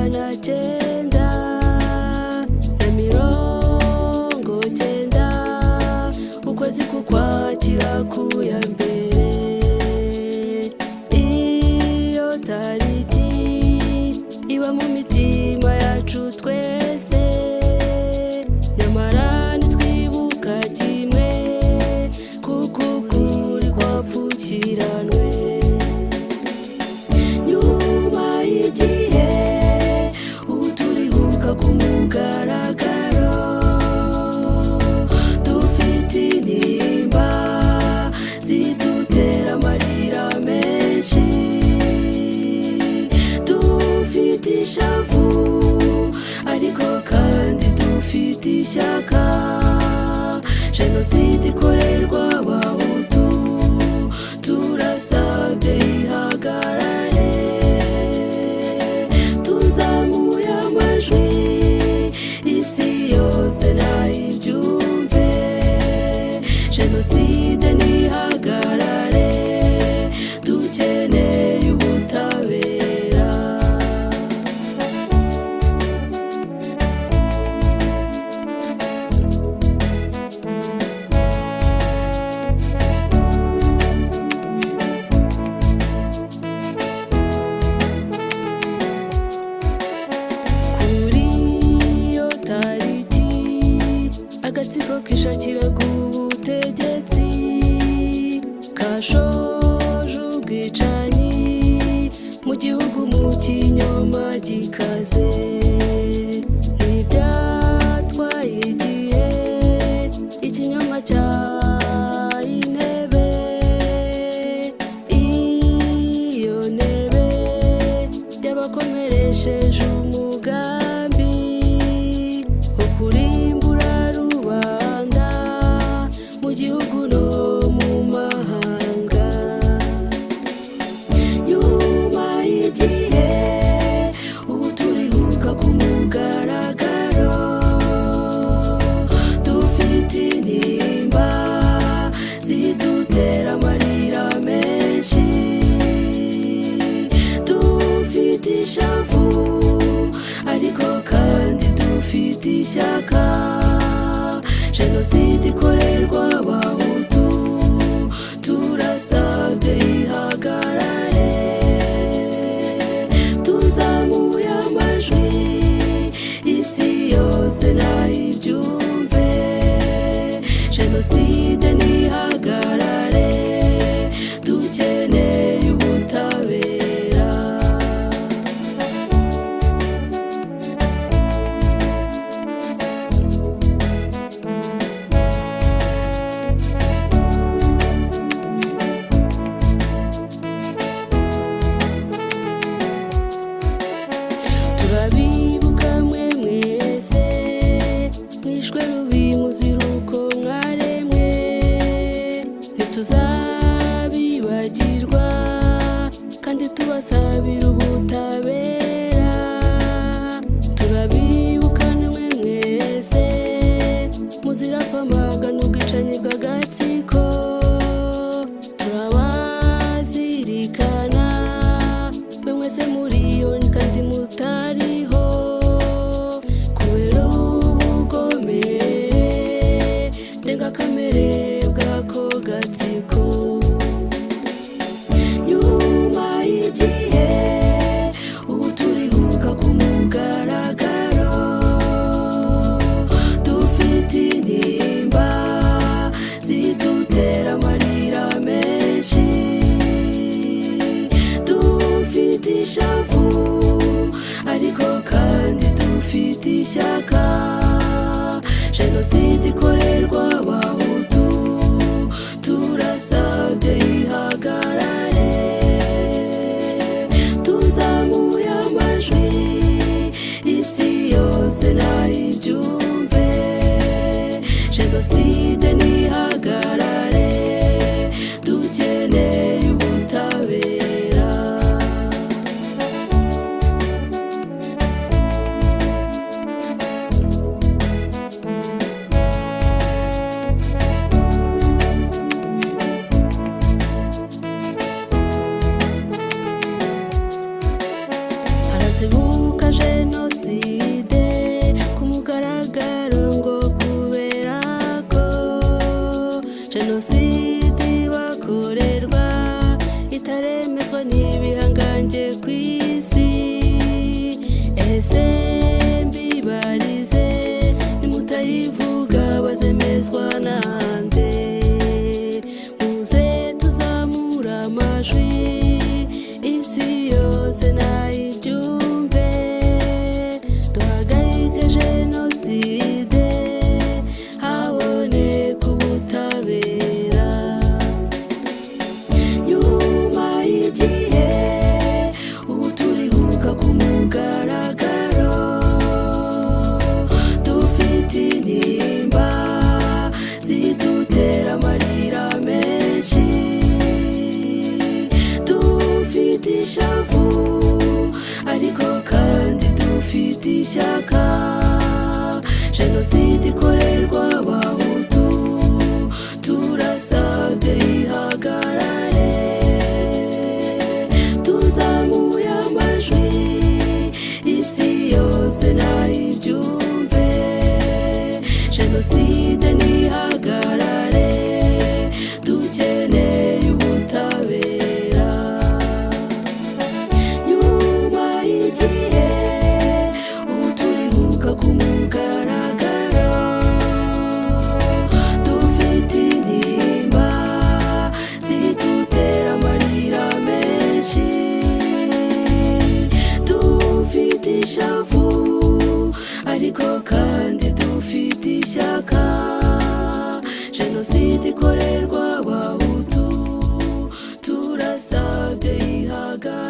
990, ukwezi k'Ukwakira ku ya mbere. Iyo tariki iba mu mitima yacu twese, nyamara ntitwibuka kimwe, kuko ukuri kwapfukiranwe. Nyuma y'igihe, ubu turibuka ku mugaragaro, dufite intimba zidutera amarira menshi, dufite ishavu, ariko kandi dufite ishyaka. Jenoside ikorerwa Abahutu, turasabye ihagarare. Tuzamuye amajwi, isi yose nayibyumve: jenoside ntihagarare, dukeneye ubutabera. Kuri iyo tariki, agatsiko kishakiraga ubutegetsi kashoje ubwicanyi mu gihugu mu kinyoma gikaze. Ntibyatwaye igihe, ikinyoma cya intebe, iyo ntebe yabakomeresheje umugambi wo kurimbura rubanda mu gihugu no mu mahanga. Nyuma y'igihe, ubu turibuka ku mugaragaro, dufite intimba zidutera amarira menshi, dufite ishavu, ariko kandi dufite ishyaka. Jenoside ikorerwa Abahutu, turasabye ihagarare. Tuzamuye amajwi, isi yose nayibyumve: jenoside ntihagarare, dukeneye ubutabera. Turabibuka mwe mwese mwishwe rubi muzira uko mwaremwe. Ntituzabibagirwa kandi tubasabira ubutabera. Turabibuka mwe mwese muzira kwamagana ubwicanyi bw'agatsiko. Turabazirikana mwe mwese muriyo kandi mutariho, kubera ubugome ndengakamere bw'ako gatsiko. Nyuma y'igihe, ubu turibuka ku mugaragaro, dufite intimba zidutera amarira menshi, dufite ishavu, ariko kandi dufite ishyaka. Jenoside ikorerwa Abahutu, turasabye ihagarare. Tuzamuye amajwi, isi yose nayibyumve: jenoside ntihagarare, dukeneye ubutabera. Haratebuka. turibuka ku mugaragaro, dufite intimba zidutera amarira menshi, dufite ishavu ariko kandi dufite ishyaka. Jenoside ikorerwa Abahutu turasabye ihagarare. Tuzamuye amajwi, isi yose nayibyumve, jenoside ntihagarare, dukeneye ubutabera. Nyuma y'igihe ubu turibuka ku mugaragaro, dufite intimba zidutera amarira menshi, dufite ishavu ariko kandi dufite ishyaka. Jenoside ikorerwa Abahutu turasabye ihagarare.